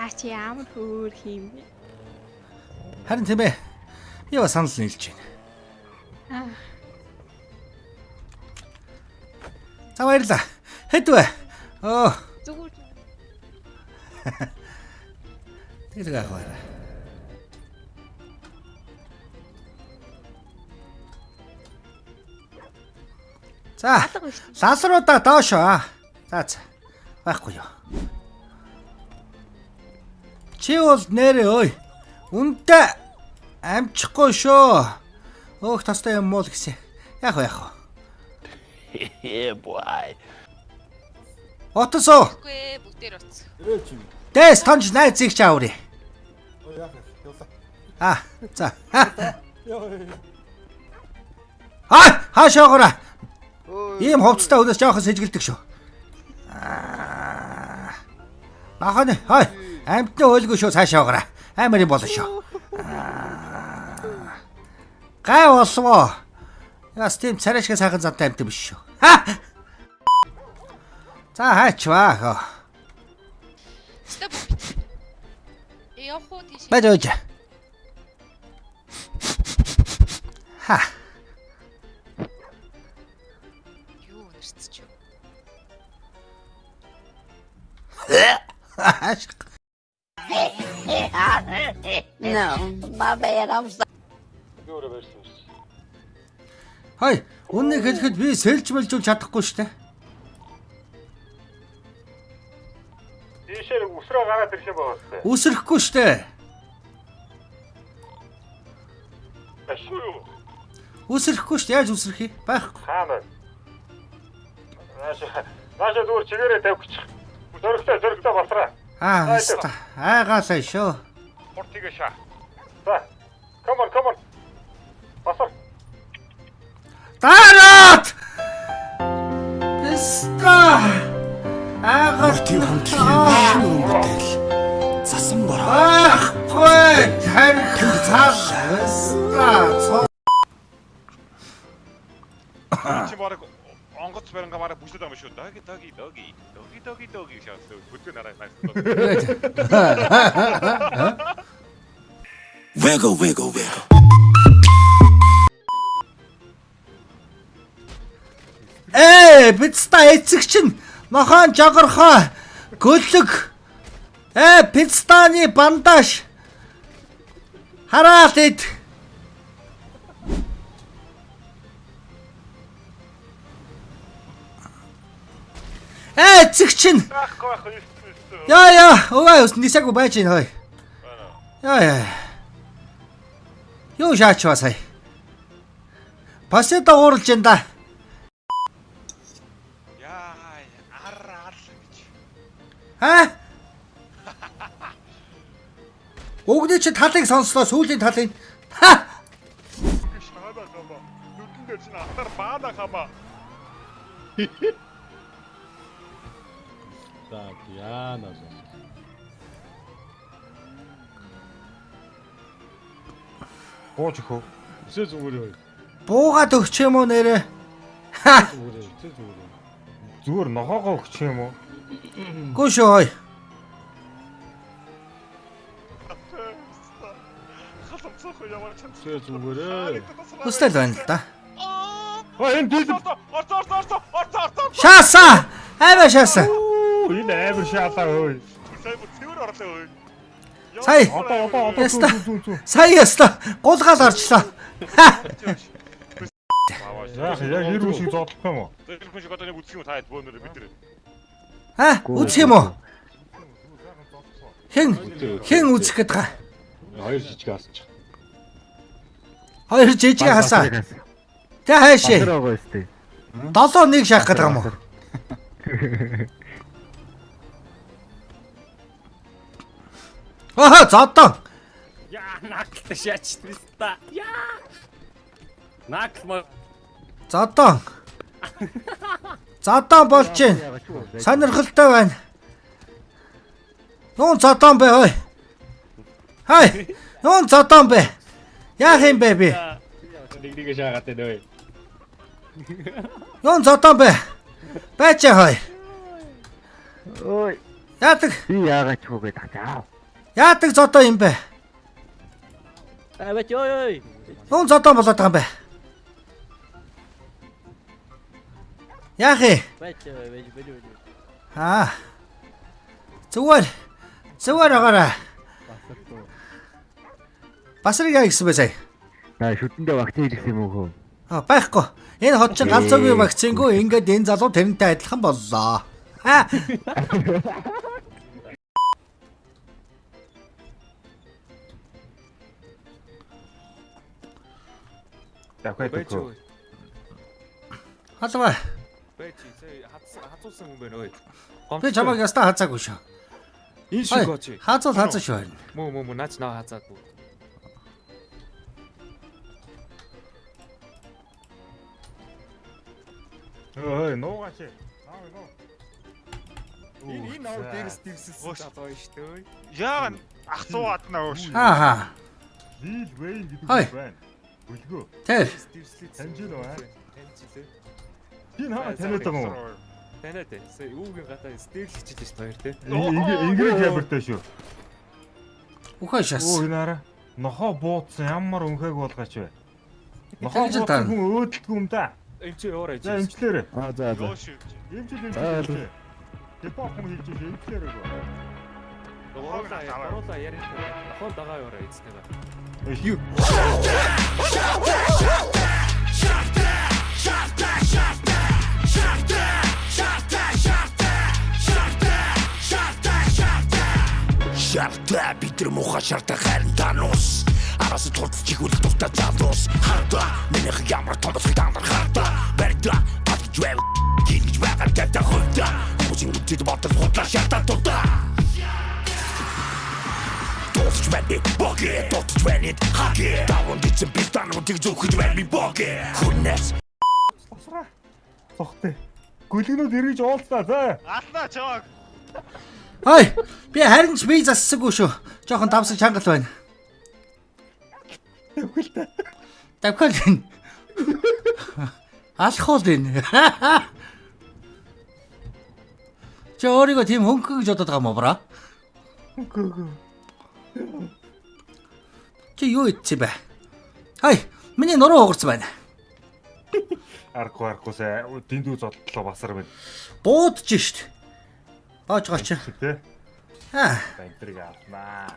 А чи ямар хөөр хийм бэ? Харин тийм ээ. Би бас санал нийлж байна. Аа. За баярлалаа. Хэд вэ? Оо, Зүгээр. тэгэл яах вэ? За, Алга биш. лалруудаа доошоо. Аа. За за. Байхгүй юу. Чи бол нэрээ ой. Үнтэй амжихгүй шүү. Өөх тостой юм муу л гэсэн. Яах вэ яах вэ? Yeah, boy. Утас уу. Үгүй ээ, бүгдээр уц. Дэс тонж найзыг чи аврыг. Аа, за. Аа, хаашаа гоорой. Ийм хувцастай хүнээс жоохон сэжгэлдэг шүү. Аа. Наханы, хай, амтны ойлгүй шүү цаашаа гоорой. Амар юм болно шүү. Аа. Гай болвоо. Яс тийм царайшгаа сайхан зантай амт биш шүү. Ха! За хайчваа. Стоп. Явах уу тийш. Байж байж. Ха. Юу өнөрцч юу? No, my bad. I'm sorry. Хай, үннийг хэлэхэд би сэлж мэлжүүл чадахгүй шүү дээ. Ийшээ өсрөө гараад ирэх юм байгаа сте. Үсрэхгүй шүү дээ. Ашгүй юу? Үсрэхгүй шүү дээ. Яаж үсрэх юм? Байхгүй. Хаана? Нааша нааша зүгээр чигээрээ тавьчих. Зөрөгтэй зөрөгтэй басраа. Аа, өста. Айгаалаа шүү. Хурд тийгээ шаа. За. Come on, come on. Басар. Дараад! Өста. Айгаал. Мөртийн хамтлагийн шинэ өрн бүтээл Засан бороо. Байхгүй. Тарих цаг. Өста. Чи бараг онгоц баринга бараг бүжлээд байгаа юм шүү. Доги доги доги. Доги доги доги шаасан. Хөдөө нараа найс. Wiggle wiggle wiggle. Ээ, пицца эцэг чинь мохон жогорхоо гөлөг. Ээ, пиццаны бандаж. Хараал ид. Ээ, эцэг чинь. Байхгүй байхгүй. Өстөө. Яа яа, өвөө нисээгүй байж гин хой. Яа яа. Юу шаачваа сая. Пасета ууралж энэ да. Яа, ар ар гэж. Аа? Өгний чи талыг сонслоо, сүүлийн талыг. Ха! Шаана хама. Нүдэн дээр чинь атар баана хама. Так, яана. Бууж өхөө. Үсээ зүгээр юу? Буугаад өгч юм уу нэрэ? Ха! Зүгээр юу? Үсээ зүгээр юу? Зүгээр нохоогоо өгчих юм уу? Гүү шүү хой. Халамцах ямар ч Үсээ зүгээрээ. Хүсэл байна л да. Ой энэ дийсэл орцоо орцоо орцоо орцоо орцоо. Шааса! Аймаа шааса. Энэ амар шаалаа өөй. Сая бүр цэвэр орлоо өөй. Сая. Одоо одоо одоо Яста. Сая яста. Гулгаал орчлоо. Ха! Яг яг эр хүн шиг зодлох юм уу? Тэр хүн шиг одоо нэг үзэх юм та хэд бөөнөр бид нар. Ха? Үзэх юм уу? Хэн хэн үзэх гээд байгаа? Хоёр жижиг хасчих. Хоёр жижиг хасаа. Тэ хайшээ. 7-1 шахах гээд байгаа юм уу? Аа, зодон. Яа, наклт шаач триста. Яа. Накл мо Зодон. Зодон болж байна. Сонирхолтой байна. Юун зодон бэ хой? Хай. Юун зодон бэ? Яах юм бэ би? Нэг нэгэ шаагаад байна ой. Юун зодон бэ? Байж хой. Ой, Яадаг? би яагаад ч үгээд тах. Яадаг зодоо юм бэ? Аваач ой ой. Юун зодоо болоод байгаа юм бэ? Яах юм? Бач бач бач бач. Аа. Зүгээр. Зүгээр агаараа. Басрыг яа гэсэн бэ сая? Та шүдэндээ вакцин хийлгэсэн юм уу хөө? А байхгүй. Энэ хот чинь ганцаагүй вакцингүй ингээд энэ залуу тэрнтэй адилхан боллоо. Аа. Давхай төхөө. Халваа. Бэж сая хазуулсан хүн байна ой. Би чамайг ястаа хазаагүй шүү. Энэ шиг очи. Хаазуул хаазаа шүү харин. Мөө мөө мөө наач наа хазаагүй. Ой, нуугаач. Наа нуу. Энэ энэ наа дээрс дивсэлсэн залуу шүү дээ. Яагаад ах зуугаад наа өөш. Аа. Лил Вейн гэдэг Хой. хүн байна. Бүлгөө. Тэр. Таньж гин үү? Таньж илээ. Би наа таниад байгаа юм уу? Таниад ээ. Сая үүгийн гадаа стил хичээлж шүү дээ хоёр тий. Ингээ жабертай шүү. Үхээ шас. Оо энэ хараа. Нохоо буудсан ямар өнхөг болгооч вэ? Нохоо Тэгж л буудсан таарна. хүн өөдөлтгүй юм да. Эм чи яваарай За эмчлээрэ. Аа за за. Юу шүү. Эмчил эмчил. Депо хүн хийж ш эмчлээрэ гоо. Гурлаа гурлаа яриа. Нохоо дагаа яваарай эцтэйгээ. Юу? Шарта бид нар муухай шарта харин танус. Араас тулц чихүүл дуртай залуус. Харта минийх ямар томсгол танар харта. Барьда татж байв хийж байгаа тавта хувьда. Хүмүүсийн үчид бодол худлаа шарта дуртай. Дуусч байна боги дутж байна хаги. Даван дицэн би тануудыг зүхэж байна би боги. Хүнээс Босраа. Цогтой. Гөлгнүүд эргэж уулзлаа заа. Алнаа чамааг. Хой. Би харин ч бие зассангүй шүү. Жохон давсан чанга л байна. Давхил та. Давхил энэ. Алхуул энэ. Чи өөрийгөө тийм хөнгөн гэж бодоод байгаа юм уу, бра? Үгүй үгүй. Чи юу идсэн бэ? Хай, миний нуруу хугарсан байна. Аргагүй аргагүй сая дэндүү зодлоо басар байна. Буудаж шít. Боож гоч. Тэ? Аа. Бантрыг авнаа.